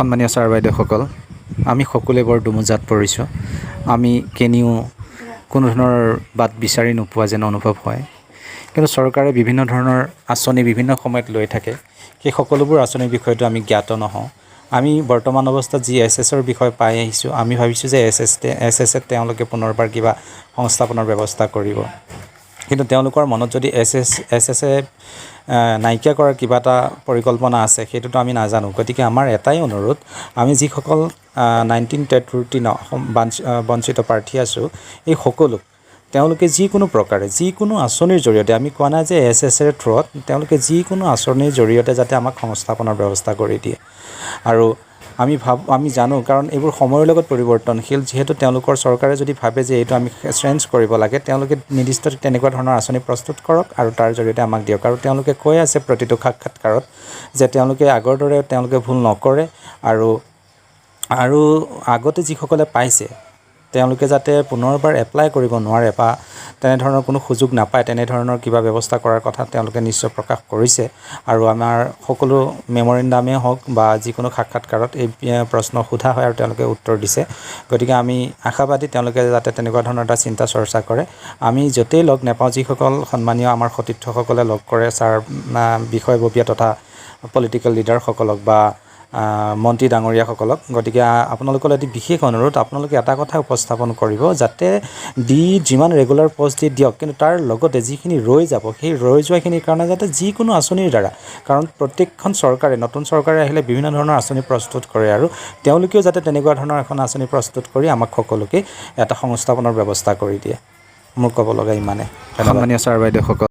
সন্মানীয় ছাৰ বাইদেউসকল, আমি সকলোৱে বৰ দুমোজাত পৰিছোঁ। আমি কেনিও কোনো ধৰণৰ বাট বিচাৰি নোপোৱা যেন অনুভৱ হয়। কিন্তু চৰকাৰে বিভিন্ন ধৰণৰ আঁচনি বিভিন্ন সময়ত লৈ থাকে। সেই সকলোবোৰ আঁচনিৰ বিষয়েতো আমি জ্ঞাত নহওঁ। আমি বৰ্তমান অৱস্থাত যি এছ এছৰ বিষয়ে পাই আহিছোঁ, আমি ভাবিছোঁ যে এছ এছে তেওঁলোকে পুনৰবাৰ কিবা সংস্থাপনৰ ব্যৱস্থা কৰিব। কিন্তু তেওঁলোকৰ মনত যদি এছ এছে নাইকিয়া কৰাৰ কিবা এটা পৰিকল্পনা আছে, সেইটোতো আমি নাজানো। গতিকে আমাৰ এটাই অনুৰোধ, আমি যিসকল 19 টেট ৰুটিন বঞ্চিত প্ৰাৰ্থী আছোঁ, এই সকলোক তেওঁলোকে যিকোনো প্ৰকাৰে, যিকোনো আঁচনিৰ জৰিয়তে, আমি কোৱা নাই যে এছ এছৰ থ্ৰুত, তেওঁলোকে যিকোনো আঁচনিৰ জৰিয়তে যাতে আমাক সংস্থাপনৰ ব্যৱস্থা কৰি দিয়ে। আৰু আমি জানো, কাৰণ এইবোৰ সময়ৰ লগত পৰিৱৰ্তনশীল। যিহেতু তেওঁলোকৰ চৰকাৰে যদি ভাবে যে এইটো আমি চেঞ্জ কৰিব লাগে, তেওঁলোকে নিৰ্দিষ্ট তেনেকুৱা ধৰণৰ আঁচনি প্ৰস্তুত কৰক আৰু তাৰ জৰিয়তে আমাক দিয়ক। আৰু তেওঁলোকে কৈ আছে প্ৰতিটো সাক্ষাৎকাৰত যে তেওঁলোকে আগৰ দৰে তেওঁলোকে ভুল নকৰে আৰু আৰু আগতে যিসকলে পাইছে, তেওঁলোকে যাতে পুনৰবাৰ এপ্লাই কৰিব নোৱাৰে বা তেনেধৰণৰ কোনো সুযোগ নাপায়, তেনেধৰণৰ কিবা ব্যৱস্থা কৰাৰ কথা তেওঁলোকে নিশ্চয় প্ৰকাশ কৰিছে। আৰু আমাৰ সকলো মেমৰেণ্ডামেই হওক বা যিকোনো সাক্ষাৎকাৰত এই প্ৰশ্ন সোধা হয় আৰু তেওঁলোকে উত্তৰ দিছে। গতিকে আমি আশাবাদী, তেওঁলোকে যাতে তেনেকুৱা ধৰণৰ এটা চিন্তা চৰ্চা কৰে। আমি য'তেই লগ নাপাওঁ, যিসকল সন্মানীয় আমাৰ সতীৰ্থসকলে লগ কৰে ছাৰ, বিষয়ববীয়া তথা পলিটিকেল লিডাৰসকলক বা মন্ত্ৰী ডাঙৰীয়াসকলক, গতিকে আপোনালোকলৈ এটি বিশেষ অনুৰোধ, আপোনালোকে এটা কথা উপস্থাপন কৰিব যাতে দি যিমান ৰেগুলাৰ পষ্ট দি দিয়ক, কিন্তু তাৰ লগতে যিখিনি ৰৈ যাব, সেই ৰৈ যোৱাখিনিৰ কাৰণে যাতে যিকোনো আঁচনিৰ দ্বাৰা, কাৰণ প্ৰত্যেকখন চৰকাৰে, নতুন চৰকাৰে আহিলে বিভিন্ন ধৰণৰ আঁচনি প্ৰস্তুত কৰে আৰু তেওঁলোকেও যাতে তেনেকুৱা ধৰণৰ এখন আঁচনি প্ৰস্তুত কৰি আমাক সকলোকে এটা সংস্থাপনৰ ব্যৱস্থা কৰি দিয়ে। মোৰ ক'ব লগা ইমানে, সন্মানীয় ছাৰ বাইদেউসকল।